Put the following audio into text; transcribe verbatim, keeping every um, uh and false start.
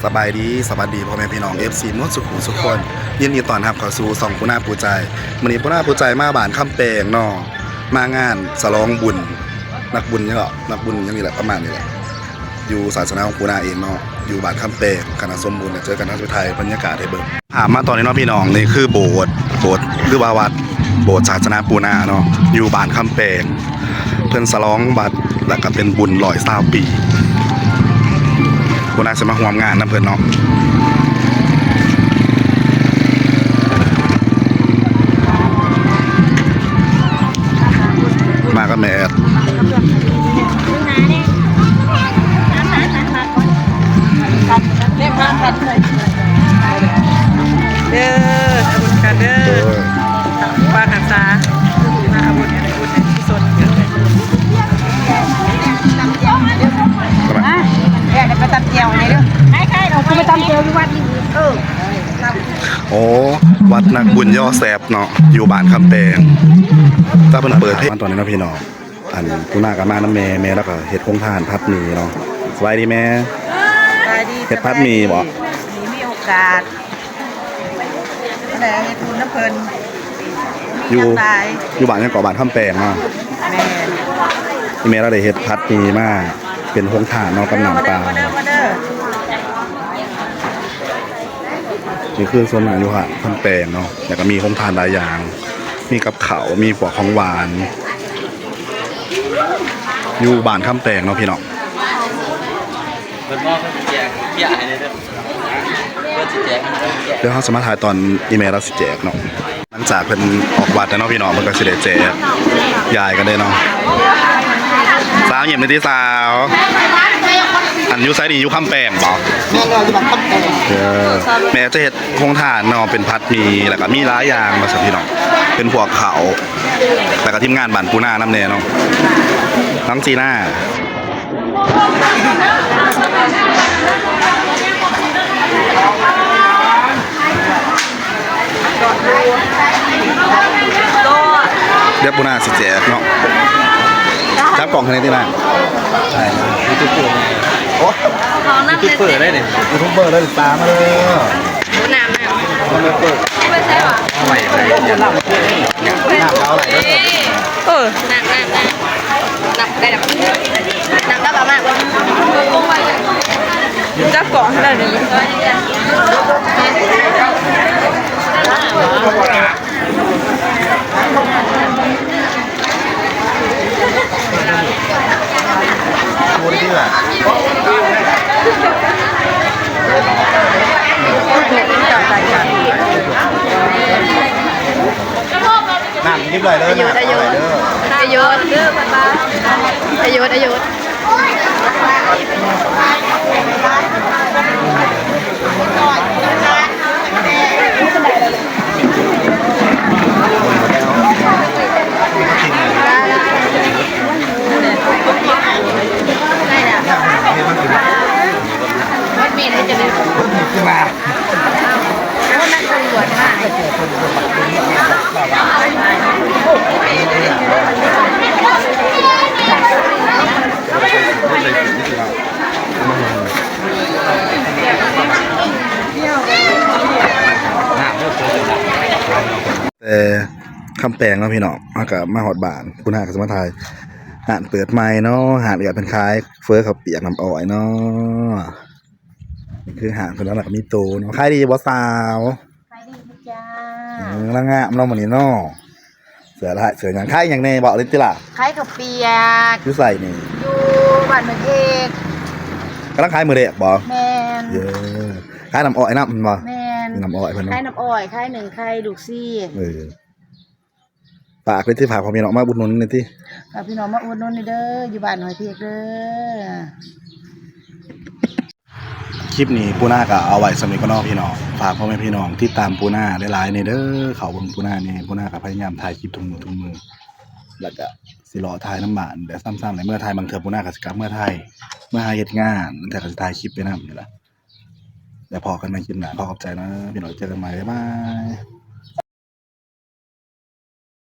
สบายดี สวัสดีพ่อแม่พี่น้อง เอฟซี หมดสุขุสุขคน ยินดีต้อนรับเข้าสู่ช่องปูนาปูใจ มื้อนี้ปูนาปูใจมาบ้านคำแปงเนาะ มางานฉลองบุญ นักบุญนี่แหละ นักบุญอย่างนี้แหละ ประมาณนี้แหละ อยู่ศาสนาของปูนาเองเนาะ อยู่บ้านคำแปง คณะสมบุญ เจอกันนะ สุดท้ายบรรยากาศให้เบิ่ง ภาพมาตอนนี้เนาะพี่น้อง นี่คือโบสถ์ โบสถ์ หรือว่าวัด โบสถ์ศาสนาปูนาเนาะ อยู่บ้านคำแปง เพิ่นฉลองวัด แล้วก็เป็นบุญร้อยซาวปี ปูนาสิมาร่วมงานนำเพิ่นเนาะ มากับแม่แอด เด้อ ขอบคุณค่ะเด้อ โอ้ย ป้าหันษา มาเอาบุญ บุญกุศลกัน อ่ะ แม่ไปตัดเกี่ยวเลยเด้อ ให้ใครเราไปตัดเกี่ยวที่วัดนี่ เออ โอ้ วัดนักบุญย่อแซบเนาะ อยู่บ้านคำแปง ถ้าเพิ่นเปิดเพลงตอนนี้เนาะพี่น้อง อันปูนาก็มานำแม่ แม่แล้วก็เฮ็ดโรงทานผัดหมี่เนาะ สบายดีแม่ สบายดี เฮ็ดผัดหมี่บ่ มี มีโอกาส แหละเฮ็ดบุญนำเพิ่น อยู่ มีหยังหลาย อยู่บ้านหยังเกาะ บ้านคำแปงเนาะ แม่น อีแม่เราได้เฮ็ดผัดหมี่มา เป็นโรงทานเนาะ กับน้ำเปล่า มาเด้อ มาเด้อ นี่คือส่วนมากอยู่ค่ะ คำแปงเนาะ แล้วก็มีโรงทานหลายอย่าง มีกับข้าว มีพวกของหวาน อยู่บ้านคำแปงเนาะพี่น้อง เพิ่นบอกเพิ่นสิแจกเพียให้เลยเด้อ เพิ่นสิแจก เดี๋ยวเราสิมาถ่ายตอนอีแม่เราสิแจกเนาะ หลังจากเพิ่นออกวัดแล้วเนาะพี่น้อง เพิ่นก็สิได้แจกยายกันเด้เนาะ สาวยิ้มหน่อยติสาว อันอยู่ไสนี่ อยู่คำแปงบ่ แม่นแล้ว อยู่บ้านคำแปง เออ แม่จะเฮ็ดโรงทานเนาะ เป็นผัดหมี่ แล้วก็มีหลายอย่างว่าซั่นพี่น้อง เป็นพวกข้าว แล้วก็ทีมงานบ้านปูนานำแน่เนาะ น้องจีน่า เดี๋ยวปูนาสิแจกเนาะ จับกล่องให้แน่ติล่ะ ใช่ ยูทูบเบอร์ โอ้ เขานั่ง ยูทูบเบอร์ได้เนี่ย ยูทูบเบอร์ได้ตามมาเลย น้ำน้ำ ยูทูบเบอร์ ไม่ใช่หรอ เอาใหม่ เอาใหม่ น้ำเอาอะไร เออ น้ำน้ำน้ำ นับได้แล้ว นับได้แล้วมาก จับกล่องให้ได้เลย พูดดีกว่า น้ำยิบเลยเด้อ ประโยชน์ น้ำ ประโยชน์ เอาเลยเด้อ ประโยชน์ เด้อ ป้าป้า ประโยชน์ ประโยชน์ แต่คำแปงเนาะพี่น้อง เฮาก็มาฮอดบ้าน ปูนาก็สิมาถ่าย ร้านเปิดใหม่เนาะ ร้านก็เป็นขายเฝอข้าวเปียกน้ำอ้อยเนาะ นี่คือร้านเพิ่น แล้วก็มีโต๊ะเนาะ ขายดีบ่สาว ขายดีจ้า อืม แล้วงามเนาะมื้อนี้เนาะ เสื้อลาย เสื้อหยัง ขายหยังแน่ บอกเลยติล่ะ ขายข้าวเปียก อยู่ไสนี่ อยู่บ้านเมืองเอก กำลังขายมื้อแรกบ่ แม่น เออ ขายน้ำอ้อยนำบ่ แม่น น้ำอ้อยเพิ่นเนาะ ขายน้ำอ้อย ขายหนึ่ง ขายลูกซี่ เออ ฝากเลยติ ฝากพ่อแม่น้องมาอุดหนุนหน่อยติ ฝากพี่น้องมาอุดหนุนหน่อยเด้อ อยู่บ้านหอยเพกเด้อ คลิปนี้ปูนาก็เอาไว้ส่ำนี้ก่อนเนาะพี่น้อง ฝากพ่อแม่พี่น้องติดตามปูนาหลายๆแน่เด้อ เข้าเบิ่งปูนาแน่ ปูนาก็พยายามถ่ายคลิปทุกมื้อทุกมื้อ แล้วก็สิรอถ่ายนำบ้าน แต่ซ้ำๆในเมือไทย บางเทื่อปูนาก็สิกลับเมือไทย เมือหาเฮ็ดงาน แต่ก็สิถ่ายคลิปไปนำนี่ล่ะ แล้วพ้อกันใหม่คลิปหน้า ขอขอบใจนะพี่น้อง เจอกันใหม่ บ๊ายบาย